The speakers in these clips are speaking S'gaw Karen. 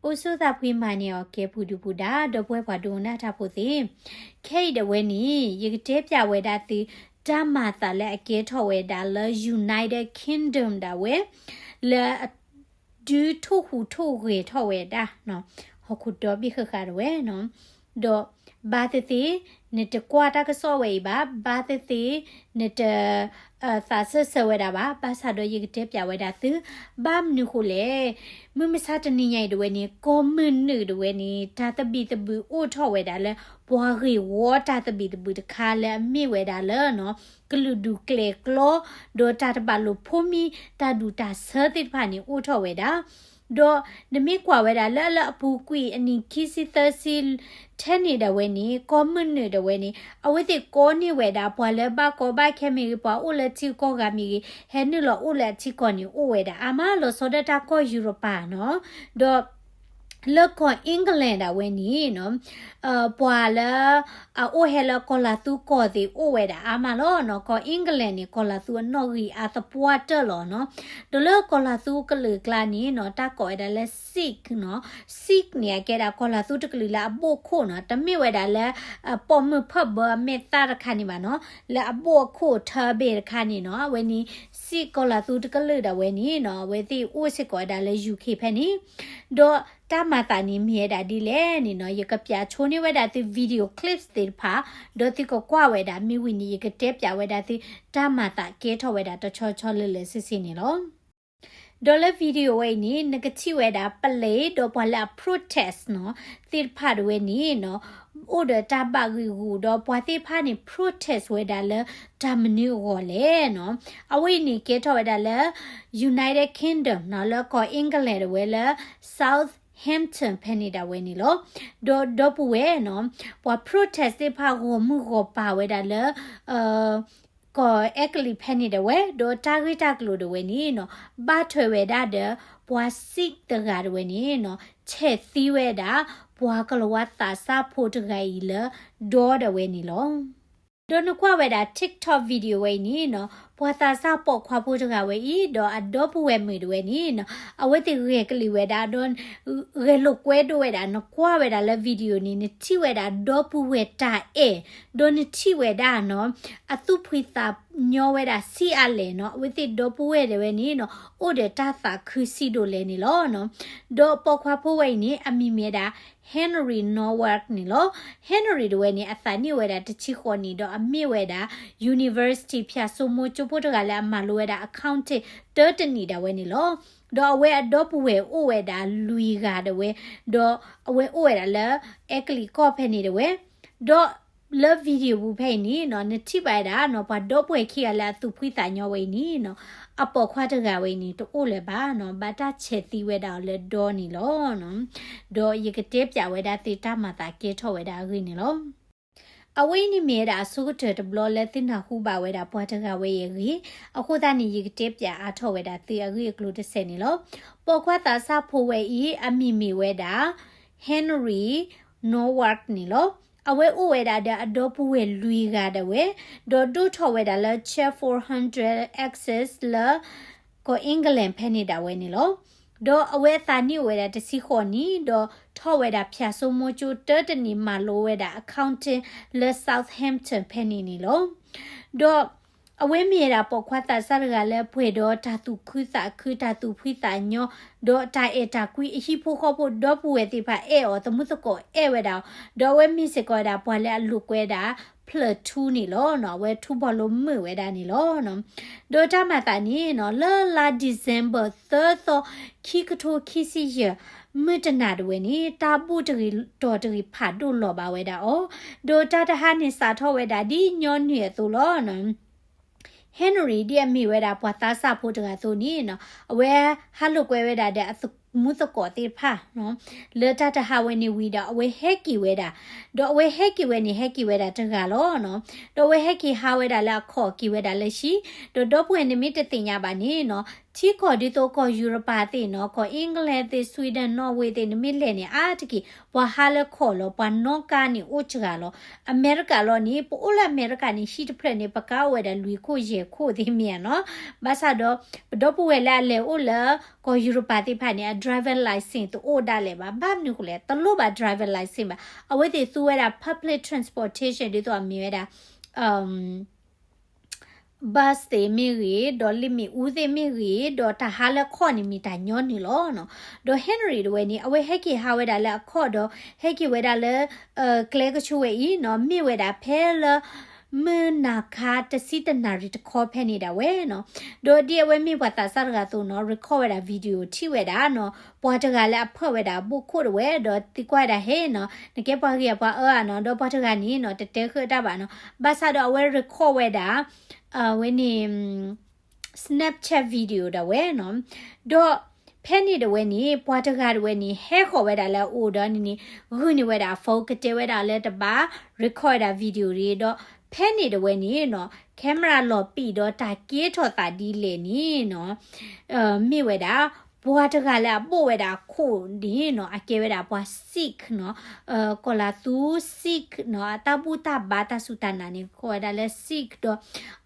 အိၣ်ဆူၣ်သးဖှံမၤန့ၢ်အီၤကဲ ပူၤဒုပူၤဒါ ဒီပုၢ်ဝဲၢ်ပှၤဒိကနၣ်တၢ်ဖိသ့ၣ်, ခဲအံၤဒၣ်ဝဲန့ၣ် ယကတဲပၠးဝဲဒၣ်သု တၢ်မၤသးလၢအကဲထီၣ်ဝဲဒၣ်လၢ United Kingdom ဒၣ်ဝဲ လၢအ ဒုးထိၣ်ဟူးထိၣ်ဂဲၤထီၣ်ဝဲဒၣ် ဟီၣ်ခိၣ်ဒီဘ့ၣ်ဃၣ်ဃၣ်ဒၣ်ဝဲနီၤ, ဒီးဘၣ်သ့ၣ်သ့ၣ် နတကွၢ်တၢ်ကစီၣ်ဝဲအံၤဘၣ်, ဘၣ်သ့ၣ်သ့ၣ် နတ သးစၢၢ်ဆၢဝဲဒၣ်ဘၣ်, ဘၣ်ဆၣ်ဒီးယကတဲပၠးဝဲဒၣ်သု, ဘၣ်မနုၤဃိလဲၣ်, မုၢ်မဆါတနံၤညါအံၤဒၣ်ဝဲန့ၣ် ကီၢ်မုၢ်နုာ်ဒၣ်ဝဲန့ၣ် တၢ်သဘံၣ်သဘုၣ်အိၣ်ထီၣ်ဝဲဒၣ်လၢ ပှၤဂ့ၢ်ဝီတၢ်သဘံၣ်သဘုၣ်တခါလၢအမ့ၢ်ဝဲဒၣ်လၢနီၤ ကလုာ်ဒူၣ်ကျဲၤကျီ ဒီးတၢ်တဘၣ်လိာ်ဖိးမံ တၢ်ဒူၣ်တၢ်ဆၢသ့ၣ်တဖၣ်န့ၣ်အိၣ်ထီၣ်ဝဲဒၣ်, ဒီးနမ့ၢ်ကွၢ်ဝဲဒၣ်လၢလၢအပူၤကွံာ်အနံၣ်ခံဆံသၢဆံ ထဲန့ၣ်ဒၣ်ဝဲန့ၣ် ကီၢ်မုၢ်နုာ်ဒၣ်ဝဲန့ၣ် အဝဲသ့ၣ်ကိးန့ၢ်ဝဲဒၣ် ပှၤလၢဘၣ်ကီဘၣ်ခဲမ့ၢ်ဂ့ၤ ပှၤအိၣ်လၢထံကီၢ်ဂၤမ့ၢ်ဂ့ၤ ဟဲနုာ်လီၤအိၣ်လၢအထံကီၢ်န့ၣ် အိၣ်ဝဲဒၣ်အါမးလီၤဆီဒၣ်တၢ်ကီၢ်ယူရပၤနီၤ, ဒီး လၢကီၢ် England ဒၣ်ဝဲန့ၣ်နီၤ, ပှၤလၢ အအိၣ်ဟဲလၢကီၢ်လၤသူကီၢ်သ့ၣ်အိၣ်ဝဲဒၣ်အါမးလီၤနီၤ, ကီၢ် England န့ၣ် ကီၢ်လၤသူအနီၣ်ဂံၢ်အါသပှၢ်တၢၢ်လီၤနီၤ, ဒီးလၢကီၢ်လၤသူကလုာ်အကျါန့ၣ်နီၤ တၢ်ကိးဝဲဒၣ်လၢ Sikh နီၤ, Sikh န့ၣ် အကဲဒၣ်ကီၢ်လၤသူတကလုာ်လၢအဘိၣ်ခိၣ်နီၤ, တမ့ၢ်ဝဲဒၣ်လၢ ပိာ်မုၣ်ဖၢၣ်ဘၢအမဲာ်သၣ်တခါန့ၣ်ဘၣ်နီၤ, လၢအဘိၣ်အခိၣ်ထၢဘ့ၣ်တခါန့ၣ်နီၤ, အဝဲန့ၣ် Sikh ကီၢ်လၤသူတကလုာ်ဒၣ်ဝဲန့ၣ်နီၤ, အဝဲသ့ၣ်အိၣ်စ့ၢ်ကီးဝဲဒၣ်လၢ UK ဖဲန့ၣ်, ဒီးတၢ်မၤသးန့ၣ်မ့ၢ်ဝဲဒၣ်ဒ်လဲၣ်န့ၣ်နီၤ, ယကပၠးဆိန့ၢ်ဝဲဒၣ်သု video clips သ့ၣ်တဖၣ်, ဒီးသုကကွၢ်ဝဲဒၣ် မ့ၢ်ဝံၤန့ၣ် ယကတဲပၠးဝဲဒၣ်သု တၢ်မၤသးကဲထီၣ်ဝဲဒၣ်တဆီဆီလၢာ်လၢာ်ဆ့ဆ့န့ၣ်လီၤ. ဒီးလၢ video ဝဲအံၤန့ၣ် နကထံၣ်ဝဲဒၣ် police ဒီးပှၤလၢအ protest နီၤ သ့ၣ်တဖၣ်ဒၣ်ဝဲန့ၣ်နီၤ, အိၣ်ဒီးတၢ်ဘၣ်ဂံာ်ဂူာ်ဒီးပှၤသ့ၣ်တဖၣ်န့ၣ် protest ဝဲဒၣ်လၢတၢ်မနုၤအဂီၢ်လဲၣ်နီၤ, အဝဲအံၤန့ၣ်ကဲထီၣ်ဝဲဒၣ်လၢ United Kingdom နီၤ, လၢကီၢ် England ဒၣ်ဝဲလၢ Southampton ဖဲန့ၣ်ဒၣ်ဝဲန့ၣ်လီၤ. ဒီးဒီပုၢ်ဝဲၢ်နီၤ, ပှၤ protest သ့ၣ်တဖၣ်ဂီၢ်မုၢ်ဂီၢ်ပၤဝဲဒၣ်လၢ ကီၢ်အဲကလံးဖဲန့ၣ်ဒၣ်ဝဲ, ဒီးတၢ်ဂ့ၢ်တၢ်ကျိၤဒၣ်ဝဲန့ၣ်နီၤ, ဘၣ်ထွဲဝဲဒၣ်ဒီး ပှၤ Sikh တဂၤဒၣ်ဝဲန့ၣ်နီၤ, ဆဲးသံဝဲဒၣ် ပှၤကလၤဝါသးစၢ်ဖိတဂၤအံၤလၢဒီဒၣ်ဝဲန့ၣ်လီၤ. ဒီးနကွၢ်ဝဲဒၣ် TikTok video ဝဲအံၤန့ၣ်နီၤ, ပှၤသးစၢ်ပိာ်ခွါဖိတဂၤဝဲအံၤ ဒီးအဒီပုၢ်ဝဲၢ်မုၣ်ဒၣ်ဝဲန့ၣ်နီၤ, အဝဲသ့ၣ်ဂဲၤကလံၤဝဲဒၣ်ဒီး ဂဲၤလိာ်ကွဲဒိၣ်ဝဲဒၣ်, နကွၢ်ဝဲဒၣ်လၢ video န့ၣ် နထံၣ်ဝဲဒၣ်ဒီပုၢ်ဝဲၢ်တၢ်အဲၣ်, ဒီးနထံၣ်ဝဲဒၣ်နီၤ, အသူၣ်ဖှံသးညီဝဲဒၣ်ဆံးအါလဲၣ်နီၤ, အဝဲသ့ၣ်ဒီပုၢ်ဝဲၢ်ဒၣ်ဝဲန့ၣ်နီၤ, အိၣ်ဒီးတၢ်သးခုဆံးဒိၣ်လဲၣ်န့ၣ်လီၤ. ဒီးပိာ်ခွါဖိဝဲအံၤန့ၣ် အမံၤမ့ၢ်ဝဲဒၣ် Henry Norwalk န့ၣ်လီၤ. Henry ဒၣ်ဝဲန့ၣ် အသးနံၣ်ဝဲဒၣ်တဆံဃိးနံၣ် ဒီးအမ့ၢ်ဝဲဒၣ် university ဖၠၣ်စိမိကၠိဖိတဂၤလၢအမၤလိဝဲဒၣ် accounting တၢတနံၣ်ဒၣ်ဝဲန့ၣ်လီၤ. ဒီးအဝဲအဒီပုၢ်ဝဲၢ်အိၣ်ဝဲဒၣ်လွံၢ်ဂၤဒၣ်ဝဲ, ဒီးအဝဲအိၣ်ဝဲဒၣ်လၢ အဲကလံးကီၢ်ဖဲန့ၣ်ဒၣ်ဝဲ, ဒီးလၢ video ပူၤဖဲအံၤန့ၣ်နီၤ, နထံၣ်ဘၣ်ဝဲဒၣ်နီၤ, ပှၤဒီပုၢ်ဝဲၢ်ခံဂၤလၢအသူၣ်ဖှံသးညီဝဲအံၤန့ၣ်နီၤ, အပိာ်ခွါတဂၤဝဲအံၤန့ၣ် တအိၣ်လၢၤဘၣ်နီၤ, ဘၣ်တၢ်ဆဲးသံဝဲဒၣ်အီၤလၢဒီန့ၣ်လီၤ. ဒီးယကတဲပၠးဝဲဒၣ်သုတၢ်မၤသးကဲထီၣ်ဝဲဒၣ်အဂ့ၢ်န့ၣ်လီၤ. အဝဲအံၤန့ၣ်မ့ၢ်ဝဲဒၣ်အဆိကတၢၢ်တဘျီလၢသုနၢ်ဟူဘၣ်ဝဲဒၣ်ပှၤတဂၤဝဲအံၤအဂ့ၢ်, အဃိသတးန့ၣ် ယကတဲပၠးအါထီၣ်ဝဲဒၣ်သုအဂ့ၢ်အကျိၤတစဲးန့ၣ်လီၤ. ပိာ်ခွါသးစၢ်ဖိဝဲအံၤ အမံၤမ့ၢ်ဝဲဒၣ် Henry Norwalk န့ၣ်လီၤ. အဝဲအိၣ်ဝဲဒၣ်ဒီးအဒီပုၢ်ဝဲၢ်လွံၢ်ဂၤဒၣ်ဝဲ, ဒီးဒိၣ်ထီၣ်ဝဲဒၣ်လၢ Chelford Hundred Acres လၢ ကီၢ် England ဖဲန့ၣ်ဒၣ်ဝဲန့ၣ်လီၤ. ဒီးအဝဲအသးနံၣ်အိၣ်ဝဲဒၣ်တဆံဃိးနံၣ်, ဒီးထီၣ်ဝဲဒၣ်ဖၠၣ်စိမိကၠိတၢတနံၣ် မၤလိဝဲဒၣ် accounting လၢ Southampton ဖဲန့ၣ်န့ၣ်လီၤ. ဒီးအဝဲမ့ၢ်ဝဲဒၣ်ပိာ်ခွါသးစၢ်တဂၤလၢပှဲၤဒီးတၢ်သူၣ်ခုသးခု တၢ်သူၣ်ဖှံသးညီ, ဒီးတၢ်အဲၣ်တၢ်ကွံအဟံၣ်ဖိဃီဖိဒီပုၢ်ဝဲၢ်သ့ၣ်တဖၣ်အဲၣ်အီၤ သမူသကိးအဲၣ်ဝဲဒၣ်အီၤ, ဒီးအဝဲမ့ၢ်စ့ၢ်ကီးဝဲဒၣ်ပှၤလၢအလိာ်ကွဲဒၣ် ဖျၢၣ်ထူန့ၣ်လီၤ. အဝဲထူဘီလိမုာ်ဝဲဒၣ်န့ၣ်လီၤ. ဒီးတၢ်မၤသးန့ၣ်နီၤ လၢလါ December သၢသီ ခံကထိခံဆံယဲၢ် မုၢ်တနၤဒၣ်ဝဲန့ၣ် တၢ်ဘူၣ်တဂ့ၤတီၤတဂ့ၤဖးဒိၣ်လီၤဘၣ်ဝဲဒၣ်အီၤ, ဒီးတၢ်တဟါန့ၣ်စးထီၣ်ဝဲဒၣ်ဒ်ညီနုၢ်အသိးလီၤ. Henry ဒ်အမ့ၢ်ဝဲဒၣ်ပှၤသးစၢ်ဖိတဂၤအသိးန့ၣ်နီၤ အဝဲဟးလိာ်ကွဲဝဲဒၣ်ဒီးအသမူသကိးသ့ၣ်တဖၣ် လၢတၢ်တဟါဝဲန့ၣ်ဝံၤဒီး အဝဲဟဲက့ၤဝဲဒၣ်, ဒီးအဝဲဟဲက့ၤဝဲန့ၣ် ဟဲက့ၤဝဲဒၣ်တဂၤလီၤ. ဒီးအဝဲဟဲက့ၤဟးဝဲဒၣ်လၢအခီၣ်က့ၤဝဲဒၣ်လၢဟံၣ်, ဒီးဒီပုၢ်ဝဲၢ်န့ၣ်မ့ၢ်တသ့ၣ်ညါဘၣ်န့ၣ်နီၤ ထံကီၢ်ဒ်သိးကီၢ်ယူရပၤသ့ၣ်နီၤ, ကီၢ် England သ့ၣ် Sweden, Norway သ့ၣ် နမ့ၢ်လဲၤန့ၣ် အါတက့ၢ် ပှၤဟးလၢခီၣ်လီၤ, ပှၤနီၣ်ကါန့ၣ်အိၣ်စှၤလီၤ. အမဲရကၤလီၤန့ၣ် ပအိၣ်လၢအမဲရကၤန့ၣ် ဟံၣ်တဖျၢၣ်န့ၣ် ပကါအိၣ်ဝဲဒၣ်လွံၢ်ခိၣ်ယဲၢ်ခိၣ်သ့ၣ်မ့ၢ်ဧါနီၤ. ဘၣ်ဆၣ်ဒီး ပဒီပုၢ်ဝဲၢ်လၢအလဲၤအိၣ်လၢ ကီၢ်ယူရပၤသ့ၣ်တဖၣ်န့ၣ် အ driver license တအိၣ်ဒၣ်လဲာ်ဘၣ်. ဘၣ်မနုၤအဃိလဲၣ်, တလိၣ်ဘၣ် driver license ဘၣ်. အဝဲသ့ၣ်သူဝဲဒၣ် public transportation ဒ်သိးအမ့ၢ်ဝဲဒၣ် bus သ့ၣ်မ့ၢ်ဂ့ၤ, ဒီးလ့ၣ်မ့ၣ်အူသ့ၣ်မ့ၢ်ဂ့ၤ, ဒီးတၢ်ဟးလၢခီၣ်န့ၣ်မ့ၢ်တၢ်ညီနုၢ်လီၤနီၤ. ဒီး Henry တဝဲန့ၣ် အဝဲဟဲက့ၤဟးဝဲဒၣ်လၢအခီၣ်ဒီး ဟဲက့ၤဝဲဒၣ်လၢ ကျဲကဆိဝဲအံၤနီၤ, မ့ၢ်ဝဲဒၣ်ဖဲလၢ မုၢ်နၤခါတဆံတနၣ်ရံၣ်တခီဖဲန့ၣ်ဒၣ်ဝဲနီၤ. ဒီးဒ်အဝဲမ့ၢ်ပှၤသးစၢ်တဂၤအသိးနီၤ, record ဝဲဒၣ် video ထံၣ်ဝဲဒၣ်နီၤ, ပှၤတဂၤလၢအဖၢၣ်ဝဲဒၣ်ဘိၣ်ခိၣ်တဝဲဒီးသံကွၢ်ဝဲဒၣ် ဟဲနီၤ, နကဲပှၤဂ့ၤဧါပှၤအၢဧါနီၤ, ဒီးပှၤတဂၤန့ၣ်နီၤ တတဲဃုာ်တၢ်ဘၣ်နီၤ. ဘၣ်ဆၣ်ဒီးအဝဲ record ဝဲဒၣ် အဝဲန့ၣ် Snapchat video ဒၣ်ဝဲနီၤ. ဒီးဖဲန့ၣ်တဝဲန့ၣ် ပှၤတဂၤတဝဲန့ၣ် ဟဲဃီၤဝဲဒၣ်လၢအအိၣ်ဒီးန့ၣ်န့ၣ် ဂုာ်န့ၢ်ဝဲဒၣ်အ phone ကတဲဝဲဒၣ်လၢတဘၣ် record ဝဲဒၣ် video ဒ်ဒီး ဖဲန့ၣ်တဝဲန့ၣ်နီၤ camera လီၤပံာ်ဒီးတၢ်ကဲထီၣ်သးဒ်လဲၣ်န့ၣ်နီၤ မ့ၢ်ဝဲဒၣ် ပှၤတဂၤလၢအဘိၣ်ဝဲဒၣ်အခိၣ်န့ၣ်နီၤ အကဲဝဲဒၣ်ပှၤ Sikh နီၤ, ကီၢ်လၤသူ Sikh နီၤ, အတၢ်ဘူၣ်တၢ်ဘါတၢ်စူၢ်တၢ်နာ်န့ၣ် ကိးဝဲဒၣ်လၢ Sikh ဒီး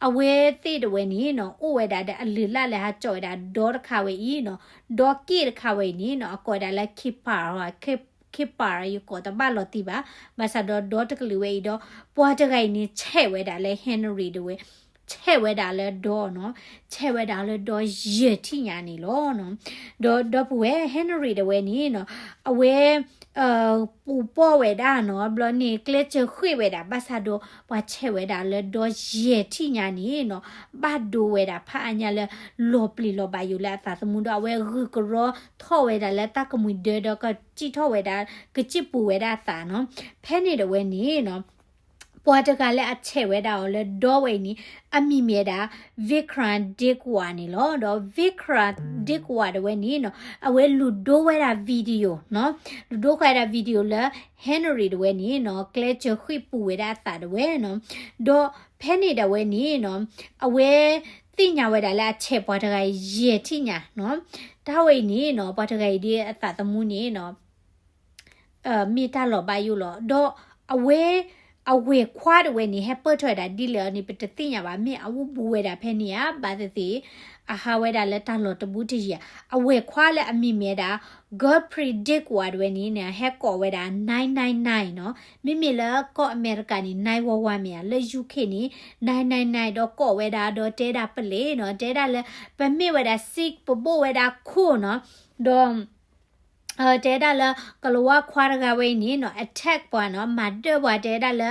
အဝဲသ့ၣ်တဝဲန့ၣ်နီၤ အိၣ်ဝဲဒၣ်ဒီးအလုၢ်အလၢ်လၢဟးကၠီၣ်ဝဲဒၣ်ဒီတခါဝဲအံၤနီၤ, ဒီက့ၣ်တခါဝဲအံၤန့ၣ်နီၤ အကိးဝဲဒၣ်လၢ Kippur ဧါ, Kippur ယကိးတဘၣ်လီၤတံၢ်ဘၣ်, ဘၣ်ဆၣ်ဒီးဒီတကလုာ်ဝဲအံၤဒီး ပှၤတဂၤအံၤန့ၣ် ဆဲးဝဲဒၣ်လၢ Henry တဝဲ ဆဲးဝဲဒၣ်လၢဒီနီၤ, ဆဲးဝဲဒၣ်လၢဒီယဲၢ်ထံၣ်ညါန့ၣ်လီၤနီၤ. ဒီးဒီပုၢ်ဝဲၢ် Henry တဝဲန့ၣ်နီၤ အဝဲ ပူၤပီၢ်ဝဲဒၣ်နီၤ, ဘျီန့ၣ် ကျဲစၢၤဃ့ၢ်ဝဲဒၣ် ဘၣ်ဆၣ်ဒီး ပှၤဆဲးဝဲဒၣ်လၢဒီယဲၢ်ထံၣ်ညါန့ၣ်နီၤ, ဘၣ်ဒိဝဲဒၣ်ဖးအါညါလၢ လီၤပျံၤလီၤဘၣ်ယိၣ်လၢအသးသမူဒီး အဝဲဂုာ်ကရီထီၣ်ဝဲဒၣ်လၢတၢ်ကမှံၤဒၢဒီး ကစံၣ်ထီၣ်ဝဲဒၣ် ကစံၣ်ပူၤဝဲဒၣ်အသးနီၤ. ဖဲန့ၣ်တဝဲန့ၣ်နီၤ ပှၤတဂၤလၢအဆဲးဝဲဒၣ်အီၤလၢဒီဝဲအံၤန့ၣ် အမံၤမ့ၢ်ဝဲဒၣ် Vikram Degwa န့ၣ်လီၤ. ဒီး Vikram Degwa တဝဲန့ၣ်နီၤ အဝဲလူၤဒိဝဲဒၣ် video နီၤ, လူၤဒိဃီဝဲဒၣ် video လၢ Henry တဝဲန့ၣ်နီၤ ကျဲစၢၤဃ့ၢ်ပူၤဝဲဒၣ်အသးတဝဲနီၤ. ဒီးဖဲန့ၣ်တဝဲန့ၣ်နီၤ အဝဲသ့ၣ်ညါဝဲဒၣ်လၢအဆဲးပှၤတဂၤယဲၢ်ထံၣ်ညါနီၤ. တၢ်ဝဲအံၤန့ၣ်နီၤ ပှၤတဂၤအံၤဒ်အသးသမူန့ၣ်နီၤ မ့ၢ်တၢ်လီၤဘၣ်ယိၣ်လီၤ. ဒီးအဝဲ အဝဲၢ်ခွါတဝဲန့ၣ် ဟဲပၢၢ်ထီၣ်ဝဲဒၣ်ဒ်လဲၣ်အီၤန့ၣ် ပတသ့ၣ်ညါဘၣ်, မ့ၢ်အအိၣ်ဘူးဝဲဒၣ်ဖဲန့ၣ်ဧါ, ဘၣ်သ့ၣ်သ့ၣ် အဟးဝဲဒၣ်လၢတၢ်လီၢ်တဘူးတယံၤဧါ. အဝဲၢ်ခွါလၢအမံၤမ့ၢ်ဝဲဒၣ် Gurpreet Degwa တဝဲန့ၣ်န့ၣ် ဟဲကိးဝဲဒၣ် nine nine nine နီၤ. မ့မ့ၢ်လၢကီၢ်အမဲရကၤန့ၣ် nine one one မ့ၢ်ဧါ, လၢ UK န့ၣ် nine nine nine ဒီးကိးဝဲဒၣ်ဒီးတဲဒၣ်ပလံးနီၤ, တဲဒၣ်လၢ ပမ့ၢ်ဝဲဒၣ် Sikh ပဘိၣ်ဝဲဒၣ်ခိၣ်နီၤ, ဒီး တဲဒၣ်လၢ ကလၤဝါခွါတဂၤဝဲအံၤန့ၣ်နီၤ attack ပှၤနီၤ, မၤဒၢၣ်ပှၤ, တဲဒၣ်လၢ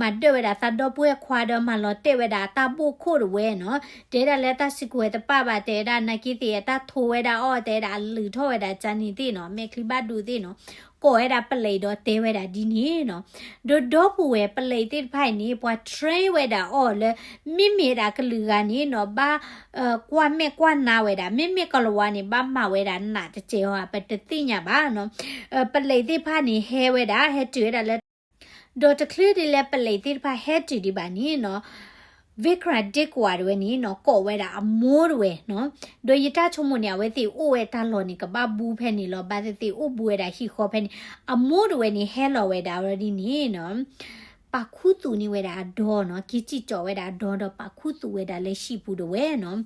မၤဒၢၣ်ဝဲဒၣ်သးဒီပုၢ်ဝဲၢ်ခွါဒီး မၤလီၤတဲာ်ဝဲဒၣ်တၢ်ဘိၣ်ခိၣ်တဝဲနီၤ, တဲဒၣ်လၢတၢ်စုကဝဲၤတပာ်ဘၣ်, တဲဒၣ်နာ်က့သ့ၣ် တၢ်ထိဝဲဒၣ်အီၤ, တဲဒၣ်အလုၢ်ထီၣ်ဝဲဒၣ်ကန့ၣ်သ့ၣ်နီၤ, မဲာ်ချံဘၣ်ဒိသ့ၣ်နီၤ, ကိးဝဲဒၣ်ပလံးဒီးတဲဝဲဒၣ်ဒ်န့ၣ်နီၤ. ဒီးဒီပုၢ်ဝဲၢ်ပလံးသ့ၣ်တဖၣ်အံၤန့ၣ် ပှၤ train ဝဲဒၣ်အီၤလၢ မ့မ့ၢ်ဒၣ်ကလုာ်ဂၤန့ၣ်နီၤ ဘၣ် ကွၢ်မဲာ်ကွၢ်နါဝဲဒၣ်, မ့မ့ၢ်ကလၤဝါန့ၣ် ဘၣ်မၤဝဲဒၣ်နးတစဲးဧါ, ပတသ့ၣ်ညါဘၣ်နီၤ. ပလံးသ့ၣ်တဖၣ်န့ၣ် ဟဲဝဲဒၣ် ဟဲတုၤဝဲဒၣ်လၢ ဒီးတချုးဒ်လဲၣ်ပလံးသ့ၣ်တဖၣ်ဟဲတုၤဒံးဘၣ်န့ၣ်နီၤ Vikram Degwa တဝဲန့ၣ်နီၤ ကိးဝဲဒၣ်အမိၢ်တဝဲနီၤ. ဒီးယတၢ်ဆိကမိၣ်န့ၣ် အဝဲသ့ၣ်အိၣ်ဝဲတၢ်လီၢ်န့ၣ် ကဘၣ်ဘူးဖဲန့ၣ်လီၤ. ဘၣ်သ့ၣ်သ့ၣ်အိၣ်ဘူးဝဲဒၣ်ဟံၣ်ဃီဖဲန့ၣ်, အမိၢ်တဝဲန့ၣ် ဟဲလီၤဝဲဒၣ်ဝဲဒ်န့ၣ်နီၤ ပာ်ခူသူၣ်န့ၢ်ဝဲဒၣ်အဒီနီၤ, က့ၤစံၣ်ကၠီၣ်ဝဲဒၣ်အဒီဒီး ပာ်ခူသူၣ်ဝဲဒၣ်လၢဟံၣ်ပူၤတဝဲနီၤ.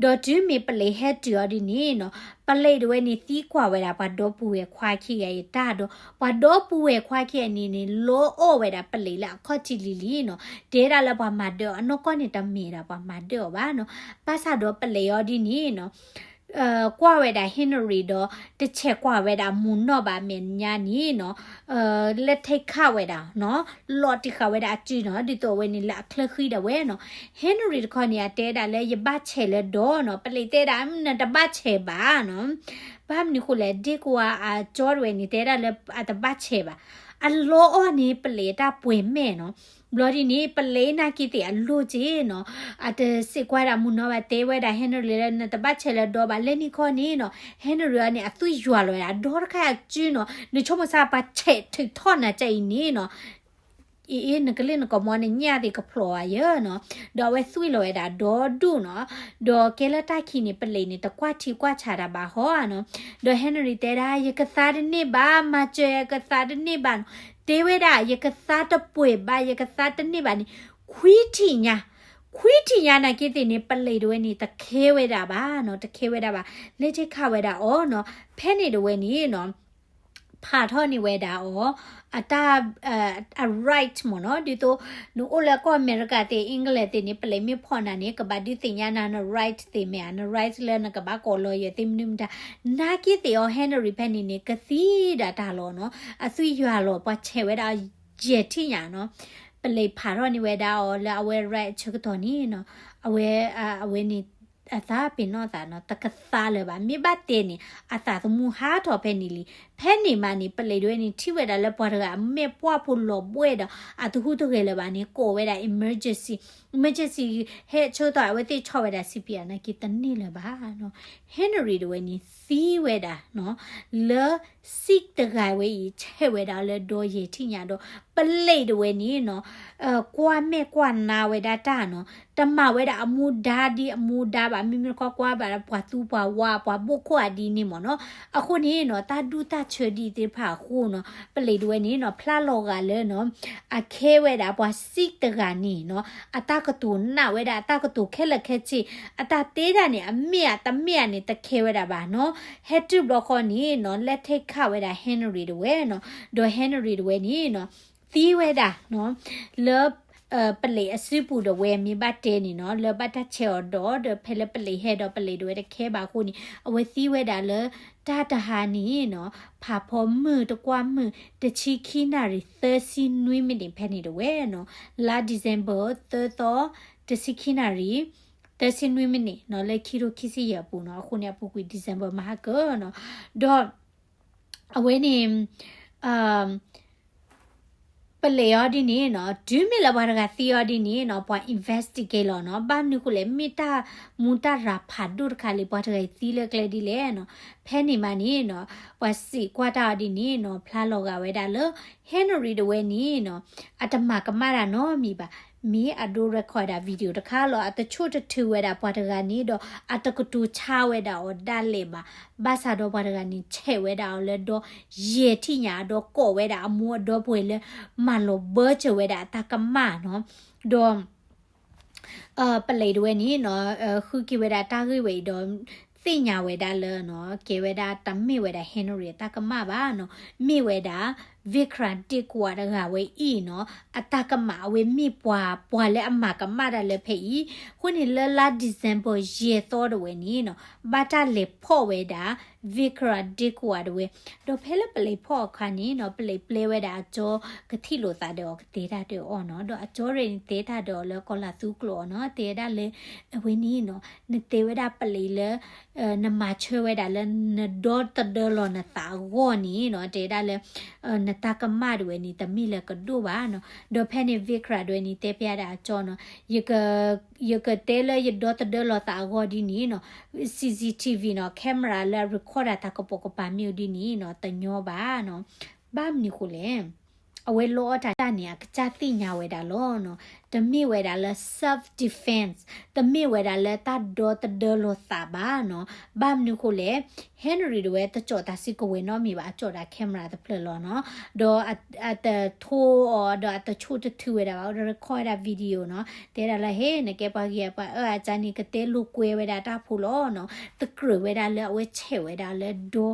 ဒီးတုၤမ့ၢ်ပလံးဟဲတုၤအီၤဒ်န့ၣ်နီၤ ပလံးတဝဲန့ၣ်သံကွၢ်ဝဲဒၣ်ပှၤဒီပုၢ်ဝဲၢ်ခွါခံဂၤအံၤတၢ်ဒီး ပှၤဒီပုၢ်ဝဲၢ်ခွါခံဂၤန့ၣ်န့ၣ် လီအီၣ်ဝဲဒၣ်ပလံးလၢအခီၣ်ထံးလံၤလံၤနီၤ. တဲဒၣ်လၢပှၤမၤဒၢၣ်အီၤ အနီၢ်ကီၢ်န့ၣ် တမ့ၢ်ဒၣ်ပှၤမၤဒၢၣ်အီၤဘၣ်နီၤ. ဘၣ်ဆၣ်ဒီးပလံးအီၤဒ်န့ၣ်နီၤ ကွၢ်ဝဲဒၣ် Henry ဒီး တဆဲးကွၢ်ဝဲဒၣ်မုၢ်နီၢ်ဘၣ်အမဲာ်ညါန့ၣ်နီၤ လၢထဲခးဝဲဒၣ်နီၤ လီၤတံၢ်ဃာ်ဝဲဒၣ်အစုနီၤ ဒ်သိးအဝဲန့ၣ်လၢအချၢဃံဒၣ်ဝဲနီၤ. Henry တခီန့ၣ် အတဲဒၣ်လၢယဘၣ်ဆဲးလၢဒီနီၤ ပလံးတဲဒၣ် နတဘၣ်ဆဲးဘၣ်နီၤ. ဘၣ်မနုၤဃိလဲၣ် ဒ့ကွၢ်အကၠီတဝဲန့ၣ် တဲဒၣ်လၢအတဘၣ်ဆဲးဘၣ် အလီအီၣ်န့ၣ် ပလံးအတၢ်ပှဲၤမဲာ်နီၤ. ဘျီဒ်န့ၣ် ပလံးနာ်က့သ့ၣ်အလိၣ်က့နီၤ အတစဲးကွၢ်ဒၣ်မုၢ်နီၢ်ဘၣ် တဲဝဲဒၣ် Henry လၢနတဘၣ်ဆဲးလၢဒီဘၣ် လၢနံၤခီန့ၣ်နီၤ Henry အီၤန့ၣ် အသွံၣ်ယွၤလီၤဝဲဒၣ်ဒီတခါအစုနီၤ နဆိကမိၣ်စၢ်ပှၤဆဲးထုးထီၣ်နၤကအံၤန့ၣ်နီၤ အ့ နကလ့ၣ်နကမီၤနညၣ်သ့ၣ်ကဖျိးဘၣ်ယဲနီၤ, ဒီးအဝဲသွံၣ်လီၤဝဲဒၣ်ဒီဒူၣ်နီၤ, ဒီးကဲလၢတၢ်ခံးန့ၣ် ပလံးန့ၣ် တကွၢ်ထံကွၢ်ဆးတၢ်ဘၣ်ဟီဧါနီၤ, ဒီး Henry တဲဒၣ် ယကသါတန့ၢ်ဘၣ်, မၤစၢၤယကသါတန့ၢ်ဘၣ်နီၤ, တဲဝဲဒၣ် ယကသါတပှဲၤဘၣ်, ယကသါတန့ၢ်ဘၣ်န့ၣ်, ခွံထံၣ်ညါ, ခွံထံၣ်ညါနာ်က့သ့ၣ်န့ၣ် ပလံးတဝဲန့ၣ် တခဲဝဲဒၣ်ဘၣ်နီၤ, တခဲဝဲဒၣ်ဘၣ်, လဲၤထ့ၣ်ခးဝဲဒၣ်အီၤနီၤ, ဖဲန့ၣ်တဝဲန့ၣ်နီၤ ဖးထီၣ်န့ၢ်ဝဲဒၣ်အီၤ အတၢ် အ right မ့ၢ်နီၤ, ဒ်သိး နအိၣ်လၢကီၢ်အမဲရကၤသ့ၣ် England သ့ၣ်န့ၣ် ပလံးမ့ၢ်ဖီၣ်နၤန့ၣ် ကဘၣ်ဒုးသ့ၣ်ညါနၤ န right သ့ၣ်မ့ၢ်ဧါ, န right လၢနကဘၣ်ကိး lawyer သ့ၣ်မနုၤမတၤ, နာ်က့သ့ၣ်အီၤ Henry ဖဲန့ၣ်န့ၣ် ကသံဒၣ်တၢ်လီၤနီၤ, အသွံၣ်ယွၤလီၤ ပှၤဆဲးဝဲဒၣ်ယဲၢ်ထံၣ်ညါနီၤ, ပလံးဖးထီၣ်န့ၢ်ဝဲဒၣ်အီၤလၢအဝဲ right အဆၢကတီၢ်န့ၣ်နီၤ, အဝဲ အဝဲန့ၣ် အသးပ့ၤနီၣ်သးနီၤ, တကသါလၢၤဘၣ်, မ့ၢ်ဘၣ်တဲန့ၣ် အသးသမူဟးထီၣ်ဖဲန့ၣ်လံ, ဖဲန့ၣ်မးန့ၣ် ပလံးတဝဲန့ၣ် ထံၣ်ဝဲဒၣ်လၢပှၤတဂၤအမဲာ်ပှၢ်ဖိလီၤဘှဲၣ်ဒီး အတဟူးတဂဲၤလၢၤဘၣ်န့ၣ် ကိးဝဲဒၣ် emergency, emergency ဟဲဆၢကတီၢ် အဝဲသ့ၣ်ဆီၣ်ဝဲဒၣ် C P R နာ်က့တန့ၢ်လၢၤဘၣ်နီၤ, Henry တဝဲန့ၣ် သံဝဲဒၣ်နီၤ, လၢ Sikh တဂၤဝဲအံၤ ဆဲးဝဲဒၣ်လၢဒီယဲၢ်ထံၣ်ညါဒီး ပလံးတဝဲန့ၣ်နီၤ ကွၢ်မဲာ်ကွၢ်နါဝဲဒၣ်တၢ်နီၤ, တမၤဝဲဒၣ်အမူဒါဒ်အမူဒါဘၣ်, မ့မ့ၢ်တခီကွၢ်ဘၣ်ဒီးပှၤသူပှၤဝါ ပှၤဘိၣ်ခိၣ်အဒ်န့ၣ်မ့ၢ်နီၤ, အဃိန့ၣ်နီၤ တၢ်ဒူၣ်တၢ်ဆၢဒ်သ့ၣ်တဖၣ်အဃိနီၤ ပလံးတဝဲန့ၣ်နီၤ ဖျါလီၤဂာ်လၢနီၤ အခဲဝဲဒၣ်ပှၤ Sikh တဂၤန့ၣ်နီၤ အတၢ်ကတိၤနးဝဲဒၣ် အတၢ်ကတိၤခဲလၢာ်ခဲဆ့ အတၢ်တဲဒၣ်န့ၣ် အမ့ၢ်ဧါတမ့ၢ်ဧါန့ၣ် တခဲဝဲဒၣ်ဘၣ်နီၤ, ဟဲတုၤဘျီဃီန့ၣ်နီၤ လဲၤထ့ၣ်ခးဝဲဒၣ် Henry တဝဲနီၤ, ဒီး Henry တဝဲန့ၣ်နီၤ သံဝဲဒၣ်နီၤ လၢ ပလံးအစုပူၤတဝဲမ့ၢ်ဘၣ်တဲန့ၣ်နီၤ လၢဘၣ်တၢ်ဆဲးအီၤဒီး ဒီးဖဲလၢပလံးဟဲဒီးပလံးတဝဲတခဲဘၣ်အဃိန့ၣ် အဝဲသံဝဲဒၣ်လၢ တၢ်တဟါန့ၣ်နီၤ ဖးဖီမုၢ်တကွၢ်မုၢ် တဆံခံနၣ်ရံၣ် သၢဆံနွံမံးနံးဖဲန့ၣ်တဝဲနီၤ, လါ December သၢသီ တဆံခံနၣ်ရံၣ် သၢဆံနွံမံးနံးနီၤ လၢခံထိခံဆံယဲၢ်အပူၤနီၤ, အဃိန့ၣ်အပူၤကွံာ် December မဟါကၢနီၤ, ဒီး အဝဲန့ၣ် ပလံးအီၤဒ်န့ၣ်နီၤ တုၤမ့ၢ်လၢပှၤတဂၤသံအီၤဒ်န့ၣ်နီၤ ပှၤ investigate လီၤနီၤ, ဘၣ်မနုၤဃိလဲၣ် မ့ၢ်တၢ်မူတၢ်ရၤဖးဒိၣ်တခါလံ ပှၤတဂၤအံၤသံလၢကျဲဒ်လဲၣ်နီၤ, ဖဲန့ၣ်မးန့ၣ်နီၤ ပှၤစံးကွၢ်တၢ်အီၤဒ်န့ၣ်နီၤ ဖျါလီၤဂာ်ဝဲဒၣ်လၢ Henry တဝဲန့ၣ်နီၤ အတမၤကမၣ်တၢ်နီတမံၤဘၣ်, မ့ၢ်အဒိ record ဒၣ် video တခါလီၤ, အတဆိၣ်တထုးဝဲဒၣ်ပှၤတဂၤန့ၣ်ဒီး အတကတိၤဆါဝဲဒၣ်အီၤဒၣ်လဲာ်ဘၣ်, ဘၣ်ဆၣ်ဒီးပှၤတဂၤန့ၣ် ဆဲးဝဲဒၣ်အီၤလၢဒီယဲၢ်ထံၣ်ညါ ဒီးကိးဝဲဒၣ်အမိၢ်အဒီပုၢ်ဝဲၢ်လၢ မၤလီၤဘၢစၢၤဝဲဒၣ်အတၢ်ကမၣ်နီၤ, ဒီး ပလံးတဝဲန့ၣ်နီၤ ဃုက့ၤဝဲဒၣ်တၢ်ဂ့ၢ်ဝဲအံၤဒီး သ့ၣ်ညါဝဲဒၣ်လၢနီၤ ကဲဝဲဒၣ်တမ့ၢ်ဝဲဒၣ် Henry အတၢ်ကမၣ်ဘၣ်နီၤ, မ့ၢ်ဝဲဒၣ် Vikram ဒ့ကွၢ်တဂၤဝဲအံၤနီၤ အတၢ်ကမၣ် အဝဲမ့ၢ်ပှၤ ပှၤလၢအမၤကမၣ်တၢ်လၢဖဲအံၤ, အဃိန့ၣ်လၢလါ December ယဲၢ်သီတဝဲန့ၣ်နီၤ ဘၣ်တၢ်လဲၤဖီၣ်ဝဲဒၣ် Vikram ဒ့ကွၢ်တဝဲ, ဒီးဖဲလၢပလံးဖီၣ်အခါန့ၣ်နီၤ ပလံးပျဲဝဲဒၣ်အကၠီကထံၣ်လိာ်သးဒီးအီၤ ကတဲတၢ်ဒီးအီၤနီၤ, ဒီးအကၠီရဲၣ်န့ၣ် တဲတၢ်ဒီးအီၤလၢကီၤလၤသူကျိာ်နီၤ, တဲဒၣ်လၢ အဝဲန့ၣ်နီၤ နတဲဝဲဒၣ်ပလံးလၢ နမၤဆၢဝဲဒၣ်လၢနဒီသဒၢလီၤနသးအဂီၢ်န့ၣ်နီၤ တဲဒၣ်လၢ နတၢ်ကမၣ်တဝဲန့ၣ် တမ့ၢ်လၢကဒိၣ်ဘၣ်နီၤ, ဒီးဖဲန့ၣ် Vikram တဝဲန့ၣ် တဲဖျါဒၣ်အကၠီနီၤ ယကတဲလၢယဒီသဒၢလီၤသးအဂီၢ်ဒ်န့ၣ်နီၤ C C T V နီၤ camera လၢအ record တၢ်သးကပိာ်ကပၤမ့ၢ်အိၣ်ဒ်န့ၣ်နီၤ တညီဘၣ်နီၤ, ဘၣ်မနုၤဃိလဲၣ် အဝဲလီအီၣ်တၢ်န့ၣ် အကစၢ်သ့ၣ်ညါဝဲဒၣ်လီၤနီၤ, တမ့ၢ်ဝဲဒၣ်လၢ self defense တမ့ၢ်ဝဲဒၣ်လၢတၢ်ဒီသဒၢလီၤသးဘၣ်နီၤ, ဘၣ်မနုၤဃိလဲၣ် Henry တဝဲတကၠီၣ်တၢ်စုကဝဲၤနီတမံၤဘၣ် အကၠီၣ်ဒၣ် camera တဖျၢၣ်လီၤနီၤ, ဒီးအ အတထိအီၤ ဒီးအတဆိၣ်တထုးဝဲဒၣ်ဘၣ် အဝဲ record ဝဲဒၣ် video နီၤ, တဲဒၣ်လၢဟ့ၣ် နကဲပှၤဂ့ၤပှၤအၢအကၢန့ၣ် ကတဲလိာ်ကွဲဝဲဒၣ်တၢ်ဖိလီၤနီၤ, တကြၢးဝဲဒၣ်လၢအဝဲဆဲးဝဲဒၣ်လၢဒီ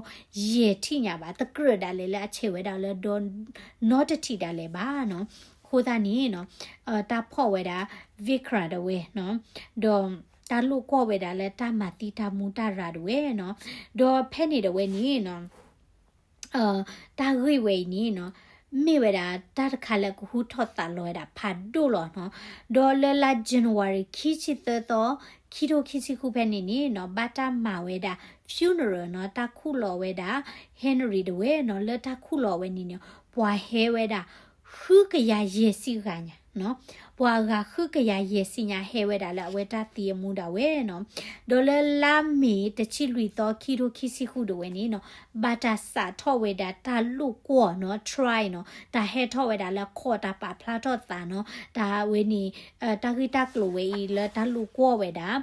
ယဲၢ်ထံၣ်ညါဘၣ်, တကြၢးဒၣ်လဲာ်လၢအဆဲးဝဲဒၣ်လၢဒီနီတထံၣ်ဒၣ်လဲာ်ဘၣ်နီၤ, အဃိသတးန့ၣ်နီၤ တၢ်ဖီၣ်ဝဲဒၣ် Vikram တဝဲနီၤ, ဒီးတၢ်လိာ်ကွီၢ်ဝဲဒၣ်လၢတၢ်မၤသံတၢ်မူတၢ်ရၤတဝဲနီၤ, ဒီးဖဲန့ၣ်တဝဲန့ၣ်နီၤ တၢ်ဂ့ၢ်ဝဲအံၤန့ၣ်နီၤ မ့ၢ်ဝဲဒၣ်တၢ်တခါလၢကဟူထီၣ်သးလီၤဝဲဒၣ်ဖးဒိၣ်လီၤနီၤ, ဒီးလၢလါ January ခံဆံသၢသီ ခံထိခံဆံဃုဖဲန့ၣ်န့ၣ်နီၤ ဘၣ်တၢ်မၤဝဲဒၣ် funeral နီၤ တၢ်ခူၣ်လီၤဝဲဒၣ် Henry တဝဲနီၤ, လၢတၢ်ခူၣ်လီၤဝဲန့ၣ်န့ၣ် ပှၤဟဲဝဲဒၣ် ဃုကယၤယဲၢ်ဆံဂၤညါနီၤ, ပှၤ ပှၤအဂၤဃုကယၤယဲၢ်ဆံညါဟဲဝဲဒၣ်လၢအဝဲတၢ်သံအမူဒၣ်ဝဲနီၤ. ဒီးလၢလါမ့ၤတဆံလွံၢ်သီ ခံထိခံဆံဃုဒၣ်ဝဲန့ၣ်နီၤ, ဘၣ်တၢ်စးထီၣ်ဝဲဒၣ်တၢ်လိာ်ကွီၢ်နီၤ, try နီၤ, တၢ်ဟဲထီၣ်ဝဲဒၣ်လၢခီၣ်တၢ်ပာ်ဖျါထီၣ်သးနီၤ, တၢ်ဝဲန့ၣ် တၢ်ဂ့ၢ်တၢ်ကျိၤဝဲအံၤလၢတၢ်လိာ်ကွီၢ်ဝဲဒၣ်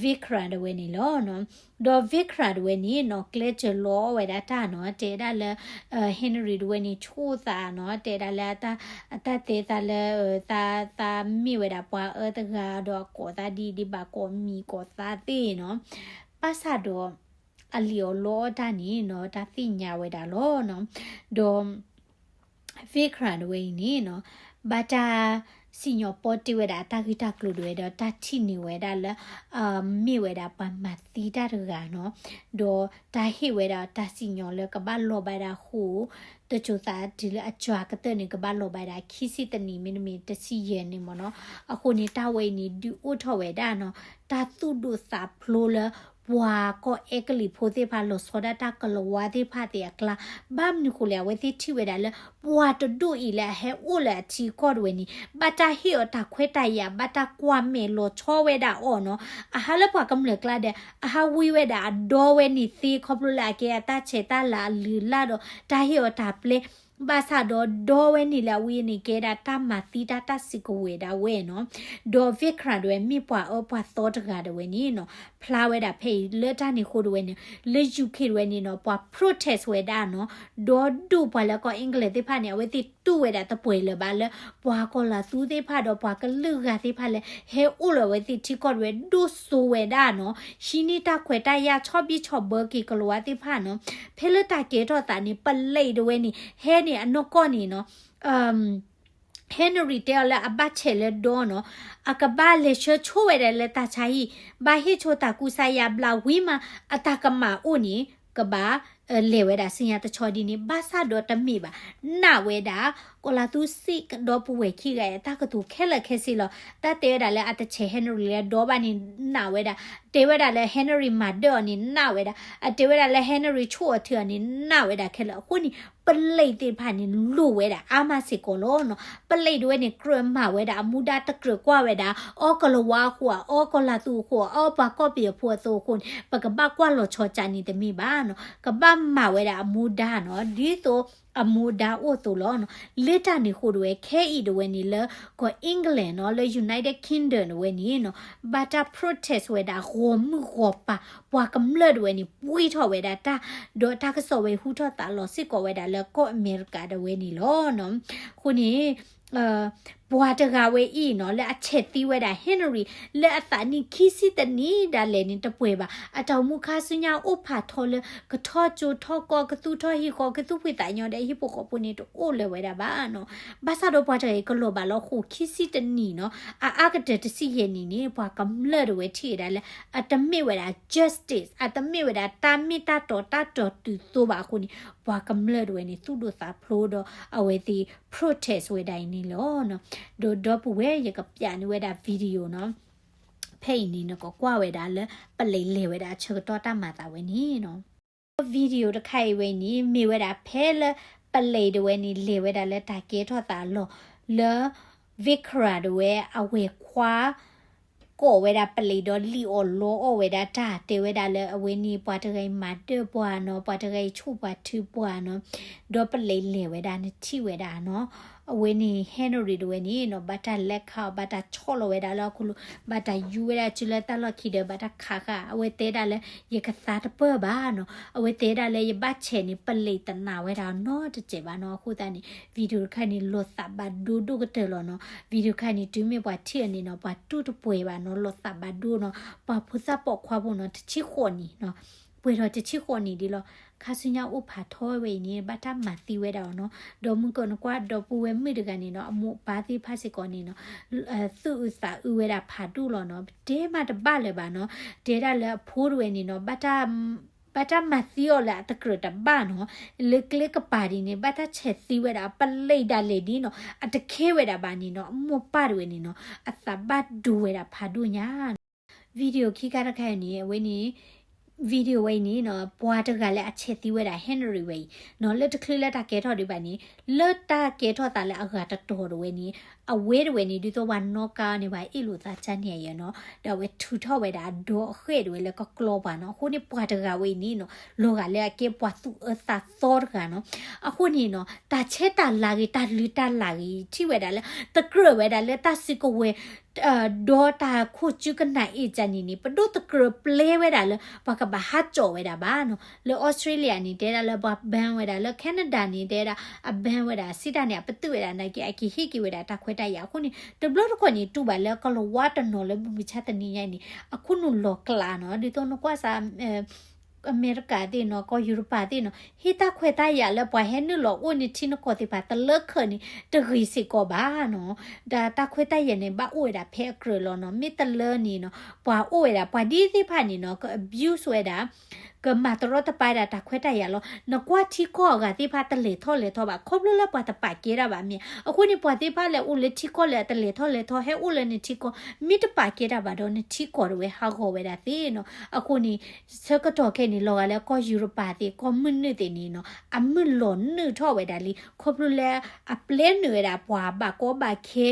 Vickers တဝဲန့ၣ်လီၤ. ဒီး Vickers တဝဲန့ၣ်နီၤ ကျဲးစၢးလီအီၣ်ဝဲဒၣ်တၢ်နီၤ, တဲဒၣ်လၢ Henry တဝဲန့ၣ်ဆိၣ်သးနီၤ, တဲဒၣ်လၢ အတၢ်တဲသးလၢ သး သးမ့ၢ်ဝဲဒၣ်ပှၤအၢတဂၤဒီးအကိးသးဒ်အံၤဒ်ဘၣ် ကိးမံၤကိးသးသ့ၣ်နီၤ, ဘၣ်ဆၣ်ဒီး အလံာ်အီၤလီအီၣ်တၢ်န့ၣ်နီၤ တၢ်သ့ၣ်ညါဝဲဒၣ်လီၤနီၤ. ဒီး Vickers တဝဲအံၤန့ၣ်နီၤ ဘၣ်တၢ်စံၣ်ညီၣ်ပီတ့ၢ်ဝဲဒၣ်အတၢ်ဂ့ၢ်တၢ်ကျိၤတဝဲဒီး တၢ်ထံၣ်န့ၢ်ဝဲဒၣ်လၢ မ့ၢ်ဝဲဒၣ်ပှၤမၤသံတၢ်တဂၤနီၤ, ဒီးတၢ်ဟ့ၣ်ဝဲဒၣ်တၢ်စံၣ်ညီၣ်လၢကဘၣ်လီၤဘၣ်ဒၣ်ဃိာ် တစိၤသးတုၤလၢအစှၤကတၢၢ်န့ၣ် ကဘၣ်လီၤဘၣ်ဒၣ်ခံဆံတနံၣ် မ့တမ့ၢ်တဆံယဲၢ်န့ၣ်မ့ၢ်နီၤ. အဃိန့ၣ် တၢ်ဝဲအံၤန့ၣ် ဒုးအိၣ်ထီၣ်ဝဲဒၣ်နီၤ တၢ်သူၣ်ဒိၣ်သးဖျိးလၢ ပှၤကီၢ်အဲကလံးဖိသ့ၣ်တဖၣ် လီၤဆီဒၣ်တၢ်ကလၤဝါသ့ၣ်တဖၣ်သ့ၣ်အကျါ, ဘၣ်မနုၤဃိလဲၣ် အဝဲသ့ၣ်ထံၣ်ဝဲဒၣ်လၢ ပှၤတဒူၣ်အံၤလၢအဟဲအိၣ်လၢအထံအကီၢ်တဝဲန့ၣ် ဘၣ်တၢ်ဟ့ၣ်အီၤတၢ်ခွဲးတၢ်ယာ် ဘၣ်တၢ်ကွၢ်မဲာ်လီၤဆီဝဲဒၣ်အီၤနီၤ. အဟးလၢပှၤကမျၢၢ်ကျါဒီး အဟးဝံဝဲဒၣ်အဒီဝဲန့ၣ်သ့ ခီဖျိလၢအကဲအတၢ်ဆဲးတၢ်လၤအလုၢ်အလၢ်ဒီး တၢ်ဟ့ၣ်အီၤတၢ်ပျဲ ဘၣ်ဆၣ်ဒီးဒီဝဲန့ၣ်လၢအဝံန့ၣ် ကဲဒၣ်တၢ်မၤသံတၢ် တၢ်စုကဝဲၤဒၣ်ဝဲနီၤ. ဒီး Vickers တဝဲ မ့ၢ်ပှၤအၢပှၤသီတဂၤတဝဲန့ၣ်နီၤ ဖျါဝဲဒၣ်ဖဲအံၤ လၢတၢ်န့ၣ်အဃိတဝဲန့ၣ် လၢ UK တဝဲန့ၣ်နီၤ ပှၤ protest ဝဲဒၣ်နီၤ, ဒီးဒူၣ်ပှၤလၢကီၢ် England သ့ၣ်တဖၣ်န့ၣ် အဝဲသ့ၣ်တူၢ်ဝဲဒၣ်တပှဲၤလၢၤဘၣ်လၢ ပှၤကီၤလၤသူသ့ၣ်တဖၣ်ဒီးပှၤကလုာ်ဂၤသ့ၣ်တဖၣ်လၢ ဟဲအိၣ်လၢအဝဲသ့ၣ်ထံကီၢ်တဝဲ ဒိၣ်စိဝဲဒၣ်နီၤ, ဟံးန့ၢ်တၢ်ခွဲးတၢ်ယာ် ဆီၣ်ဘံၣ်ဆီၣ်ဘၢက့ၤကလၤဝါသ့ၣ်တဖၣ်နီၤ. ဖဲလၢတၢ်ကဲထီၣ်သးန့ၣ် ပလံးတဝဲန့ၣ် ဟဲန့ၣ်အနီၢ်ကီၢ်န့ၣ်နီၤ Henry တဲအီၤလၢအဘၣ်ဆဲးလၢဒီနီၤ, အကဘၣ်လဲၤဆှၢဆိဝဲဒၣ်လၢတၢ်ဆါဟံၣ်, ဘၣ်ဟ့ၣ်ဆိတၢ်ကူစါယါဘျါဝံၤမး အတၢ်ကမၣ်အိၣ်န့ၣ် ကဘၣ် လဲၤဝဲဒၣ်ဆူညါတဆီဒ်န့ၣ်, ဘၣ်ဆၣ်ဒီးတမ့ၢ်ဘၣ်, နာ်ဝဲဒၣ် ကီၤလၤသူစ့ၢ်ကီးဒီပုၢ်ဝဲၢ်ခံဂၤအတၢ်ကတိၤခဲလၢာ်ခဲဆ့လီၤ. တၢ်တဲဝဲဒၣ်လၢအတဆဲး Henry လၢဒီဘၣ်န့ၣ် နာ်ဝဲဒၣ်, တဲဝဲဒၣ်လၢ Henry မၤဒၢအီၤန့ၣ် နာ်ဝဲဒၣ်, အတဲဝဲဒၣ်လၢ Henry ဆိၣ်အီၤထုးအီၤန့ၣ် နာ်ဝဲဒၣ်ခဲလၢာ်. အဃိန့ၣ် ပလံးသ့ၣ်တဖၣ်န့ၣ် လိၣ်ဝဲဒၣ်အါမးစ့ၢ်ကီးလီၤနီၤ. ပလံးတဝဲန့ၣ် ကြၢးမၤဝဲဒၣ်အမူဒါ တကြၢးကွၢ်ဝဲဒၣ် အီကလၤဝါအဃိဧါ, အီကီၤလၤသူအဃိဧါ, အီပှၤကီၢ်ပယီၤဖိအသိးအဃိန့ၣ် ပကဘၣ်ကွၢ်လီၤဆီကၠးန့ၣ်တမ့ၢ်ဘၣ်နီၤ. ကဘၣ်မၤဝဲဒၣ်အမူဒါနီၤ, ဒ်သိးအမူဒါအိၣ်အသိးလီၤနီၤ. လၢတၢ်န့ၣ်အဃိတဝဲ ခဲအံၤတဝဲန့ၣ်လၢ ကီၢ် England နီၤ, လၢ United Kingdom တဝဲန့ၣ်နီၤ, ဘၣ်တၢ် protest ဝဲဒၣ် ဂီၢ်မုၢ်ဂီၢ်ပၤ ပှၤကမျၢၢ်တဝဲန့ၣ် ပှံၢ်ထီၣ်ဝဲဒၣ်တၢ်, ဒီးတၢ်ကစီၣ်ဝဲဟူထီၣ်သးလီၤစ့ၢ်ကီးဝဲဒၣ်လၢကီၢ်အမဲရကၤတဝဲန့ၣ်လီၤနီၤ. အဃိန့ၣ် ပှၤတဂၤဝဲအံၤနီၤ လၢအဆဲးသံဝဲဒၣ် Henry လၢအသးနံၣ်ခံဆံတနံၣ်ဒၣ်လဲာ်န့ၣ် တပှဲၤဘၣ်. အတၢ်အိၣ်မူခါဆူညါအိၣ်ဖးထီလၢ ကထီၣ်ကၠိထီၣ်ကီၢ် ကသူၣ်ထီၣ်ဟံၣ်ဃီ ကသူၣ်ဖှံသးညီဒီးဟံၣ်ဖိဃီဖိန့ၣ် တအိၣ်လၢၤဝဲဒၣ်ဘၣ်နီၤ. ဘၣ်ဆၣ်ဒီးပှၤတဂၤအံၤကလီၤဘၣ်လၢဃိာ်ခံဆံတနံၣ်နီၤ, အအါကတၢၢ်တဆံယဲၢ်နံၣ်န့ၣ် ပှၤကမျၢၢ်တဝဲထံၣ်ဝဲဒၣ်လၢ အတမ့ၢ်ဝဲဒၣ် justice အတမ့ၢ်ဝဲဒၣ်တၢ်မ့ၢ်တၢ်တီတၢ်တီၤတုၤသိဘၣ်အဃိန့ၣ် ပှၤကမျၢၢ်တဝဲန့ၣ် သူၣ်ဒိၣ်သးဖျိးဒီးအဝဲသ့ၣ် protest ဝဲဒၣ်အံၤန့ၣ်လီၤ. ဒီးဒီပုၢ်ဝဲၢ် ယကပျးန့ၢ်ဝဲဒၣ် video နီၤ, ဖဲအံၤန့ၣ် နကကွၢ်ဝဲဒၣ်လၢ ပလံးလဲၤဝဲဒၣ်အဆၢကတီၢ်တၢ်မၤသးဝဲန့ၣ်နီၤ. video တခါအံၤဝဲအံၤန့ၣ် မ့ၢ်ဝဲဒၣ်ဖဲလၢ ပလံးတဝဲန့ၣ် လဲၤဝဲဒၣ်လၢတၢ်ကဲထီၣ်သးအလီၢ် လၢ Vickers တဝဲအဝဲၢ်ခွါ ကိးဝဲဒၣ်ပလံးဒီးလံာ်အီၣ်လီအီၣ်ဝဲဒၣ်တၢ် တဲဝဲဒၣ်လၢအဝဲန့ၣ် ပှၤတဂၤအံၤမၤဒၢပှၤနီၤ, ပှၤတဂၤအံၤဆိၣ်ပှၤထုပှၤနီၤ, ဒီးပလံးလဲၤဝဲဒၣ်နထံၣ်ဝဲဒၣ်နီၤ. အဝဲန့ၣ် Henry တဝဲန့ၣ်နီၤ ဘၣ်တၢ်လဲၤခးအီၤ ဘၣ်တၢ်ဆီၣ်လီၤဝဲဒၣ်လၢဟီၣ်ခိၣ်လိၤ ဘၣ်တၢ်ယူၤဝဲဒၣ်စုလၢတၢ်လီၢ်ခံဒီး ဘၣ်တၢ်ခးဃာ် အဝဲတဲဒၣ်လၢ ယကသါတပၢၢ်ဘၣ်နီၤ, အဝဲတဲဒၣ်လၢယဘၣ်ဆဲးန့ၣ် ပလံးတနာ်ဝဲဒၣ်နီတစဲးဘၣ်နီၤ. အဃိသတးန့ၣ် video တခါန့ၣ် လီၤသးဘၣ်ဒိဒိၣ်ကတၢၢ်လီၤနီၤ. video တခါန့ၣ် တုၤမ့ၢ်ပှၤထံၣ်အီၤန့ၣ်နီၤ ပှၤတူၢ်တပှဲၤဘၣ်နီၤ, လီၤသးဘၣ်ဒိနီၤ. ပှၤဖိသၣ်ပိာ်ခွါဖိနီၤ တဆံဃိးနံၣ်နီၤ, ပှဲၤထီၣ်တဆံဃိးနံၣ်ဒ်လီၤ. ခါဆူညါအိၣ်ဖးထီဝဲအံၤန့ၣ် ဘၣ်တၢ်မၤသံဝဲဒၣ်အီၤနီၤ. ဒီးမုၢ်ကီၢ်နကွၢ်ဒီပုၢ်ဝဲၢ်မုၣ်တဂၤန့ၣ်နီၤ အမိၢ်အပၢ်သ့ၣ်တဖၣ်စ့ၢ်ကီးန့ၣ်နီၤ သူၣ်အုးသးအုးဝဲဒၣ်ဖးဒိၣ်လီၤနီၤ. တဲမးတဘၣ်လၢၤဘၣ်နီၤ. တဲဒၣ်လၢအဖိတဝဲန့ၣ်နီၤ ဘၣ်တၢ်မၤသံအီၤလၢအတကြၢးတဘၣ်နီၤ, လၢကျဲကပၤဒ်န့ၣ် ဘၣ်တၢ်ဆဲးသံဝဲဒၣ် ပလံးဒၣ်လဲာ်ဒ်နီၤ အတခဲဝဲဒၣ်ဘၣ်န့ၣ်နီၤ အမိၢ်ပၢ်တဝဲန့ၣ်နီၤ အသးဘၣ်ဒိဝဲဒၣ်ဖးဒိၣ်ညါနီၤ. video ခံခါတခါအံၤန့ၣ် အဝဲန့ၣ် video ဝဲအံၤန့ၣ်နီၤ ပှၤတဂၤလၢအဆဲးသံဝဲဒၣ် Henry ဝဲအံၤနီၤ လၢတချုးလၢတၢ်ကဲထီၣ်ဒံးဘၣ်န့ၣ် လၢတၢ်ကဲထီၣ်သးလၢအဂၤတတီၤတဝဲန့ၣ် အဝဲတဝဲန့ၣ် ဒ်သိးပှၤနီၣ်ကါန့ၣ် ပှၤအ့ၣ်လိာ်သးကန့ၣ်ယဲနီၤ, ဒီးအဝဲထုးထီၣ်ဝဲဒၣ်အဒီအဃဲၣ်တဝဲလၢကကျီပှၤနီၤ. အဃိန့ၣ်ပှၤတဂၤဝဲအံၤန့ၣ်နီၤ လီၤဂာ်လၢအကဲပှၤသူၣ်အၢသးသီတဂၤနီၤ. အဃိန့ၣ်နီၤ တၢ်ဆဲးတၢ်လၤဂ့ၤ တၢ်လုၢ်တၢ်လၢ်ဂ့ၤ ထံၣ်ဝဲဒၣ်လၢ သကြၢးဝဲဒၣ်လၢတၢ်စုကဝဲၤ ဒီးတၢ်ခိၣ်စုကနၣ်အ့ၣ်ကန့ၣ်န့ၣ် ပဒိၣ်သကြၢးပျဲဝဲဒၣ်လၢ ပှၤကဘၣ်ဟးကၠီၣ်ဝဲဒၣ်ဘၣ်နီၤ. လၢ Australia န့ၣ် တဲဒၣ်လၢပှၤ ban ဝဲဒၣ်, လၢ Canada န့ၣ် တဲဒၣ် အ ban ဝဲဒၣ်, စံးတၢ်န့ၣ် အပတုာ်ဝဲဒၣ်နာ်က့ အကဟ့ၣ်က့ၤဝဲဒၣ်တၢ်ခွဲးတၢ်ယာ်အဃိန့ၣ် တဘျီတခီၣ်န့ၣ် တူၢ်ဘၣ်လၢကီၢ်လၤဝါတနီၤလၢမုၢ်မဆါတနံၤညါအံၤန့ၣ် အခိၣ်နူာ်လီၤကျးနီၤ. ဒ်သိးနကွၢ်စး အမဲရကၤသ့ၣ်နီၤ, ကီၢ်ယူရပၤသ့ၣ်နီၤ, ဟ့ၣ်တၢ်ခွဲးတၢ်ယာ်လၢပှၤဟဲနုာ်လီၤအိၣ်န့ၢ်ထံနကီၢ်သ့ၣ်တဖၣ်တလၢခၢးန့ၣ် တဂ့ၤစ့ၢ်ကီးဘၣ်နီၤ. ဒီးတၢ်ခွဲးတၢ်ယာ်န့ၣ် ဘၣ်အိၣ်ဝဲဒၣ်ဖဲအကြၢးလီၤနီၤ. မ့ၢ်တလၢန့ၣ်နီၤ ပှၤအိၣ်ဝဲဒၣ် ပှၤဒ်သ့ၣ်တဖၣ်န့ၣ်နီၤ က abuse ဝဲဒၣ် ကမၤတရီတပါဝဲဒၣ်တၢ်ခွဲးတၢ်ယာ်လီၤ. နကွၢ်ထံကီၢ်အဂၤသ့ၣ်တဖၣ်တလဲၤထီၣ်လဲၤထီဘၣ် ခီဖျိလၢပှၤတပာ်ကဲတၢ်ဘၣ်မ့ၢ်. အဃိန့ၣ် ပှၤသ့ၣ်တဖၣ်လဲၤအိၣ်လၢထံကီၢ်လၢအတလဲၤထီၣ်လဲၤထီ ဟဲအိၣ်လၢနထံကီၢ် မ့ၢ်တပာ်ကဲတၢ်ဘၣ်ဒီး နထံကီၢ်တဝဲဟးဂီၤဝဲဒၣ်သ့နီၤ. အဃိန့ၣ် ဆၢကတီၢ်ခဲအံၤန့ၣ် လီၤဂာ်လၢကီၢ်ယူရပၤသ့ၣ် ကီၢ်မုၢ်နုာ်သ့ၣ်န့ၣ်နီၤ အမုၢ်လီၤနုာ်ထီၣ်ဝဲဒၣ်လံ ခီဖျိလၢအပျဲနုာ်ဝဲဒၣ်ပှၤဘၣ်ကီဘၣ်ခဲ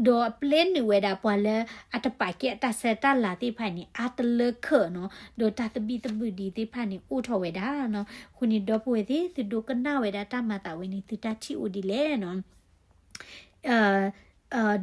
ဒီးအပျဲနုာ်ဝဲဒၣ်ပှၤလၢအတပာ်ကဲအတၢ်ဆဲးတၢ်လၤသ့ၣ်တဖၣ်န့ၣ် အါတလၢခၢးနီၤ, ဒီးတၢ်သဘံၣ်သဘုၣ်ဒံးသ့ၣ်တဖၣ်န့ၣ် အိၣ်ထီၣ်ဝဲဒၣ်နီၤ. အဃိန့ၣ် ဒီပုၢ်ဝဲၢ်သ့ၣ် သုဒိကနၣ်ဝဲဒၣ်တၢ်မၤသးဝဲန့ၣ် သုတၢ်ထံၣ်အိၣ်ဒ်လဲၣ်နီၤ.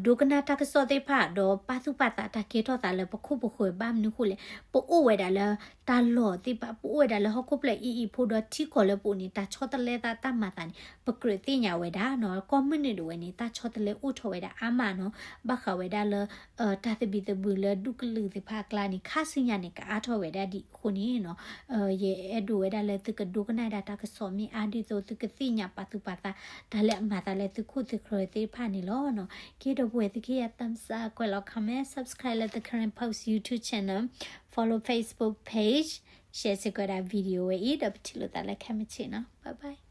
ဒိကနၣ်တၢ်ကစီၣ်သ့ၣ်တဖၣ် ဒီးပာ်သူၣ်ပာ်သးတၢ်ကဲထီၣ်သးလၢပခိၣ်ပဃၢၤ ဘၣ်မနုၤအဃိလဲၣ်, ပအိၣ်ဝဲဒၣ်လၢတၢ်လီၢ်သ့ၣ်တဖၣ် ပအိၣ်ဝဲဒၣ်လၢဟီၣ်ခိၣ်ဖျၢၣ်အံၤအံၤဖိ ဒီးထံကီၢ်လၢပအိၣ်န့ၣ် တၢ်ဆီတလဲသးတၢ်မၤသးန့ၣ် ပကြၢးသ့ၣ်ညါဝဲဒၣ်နီၤ. ကီၢ်မုၢ်နုာ်ဒၣ်ဝဲန့ၣ် တၢ်ဆီတလဲအိၣ်ထီၣ်ဝဲဒၣ်အါမးနီၤ. ဘၣ်ဃးဝဲဒၣ်လၢ တၢ်သဘံၣ်သဘုၣ်လၢဒူၣ်ကလုာ်သ့ၣ်တဖၣ်အကျါန့ၣ် ခါဆူညါန့ၣ် ကအါထီၣ်ဝဲဒၣ်ဒံးအဃိန့ၣ်နီၤ, ယအဲၣ်ဒိးဝဲဒၣ်လၢသုကဒိကနၣ်ဒၣ်တၢ်ကစီၣ်မ့ၢ်အါဒ်သိး သုကသ့ၣ်ညါပာ်သူၣ်ပာ်သး တၢ်လၢအမၤသးလၢသုခိၣ်သုဃၢၤသ့ၣ်တဖၣ်န့ၣ်လီၤနီၤ. ကဲ ဒီပုၢ်ဝဲၢ် သုကဟ့ၣ်ယၤ thumbs up, ကွဲးလီၤ comment, subscribe လၢ The Karen Post YouTube channel, follow Facebook page, share စ့ၢ်ကီးဒၣ် video ဝဲအံၤ ဒီးပထံၣ်လိာ်သးလၢခဲမုၢ်ဆ့ၣ်နီၤ. Bye bye.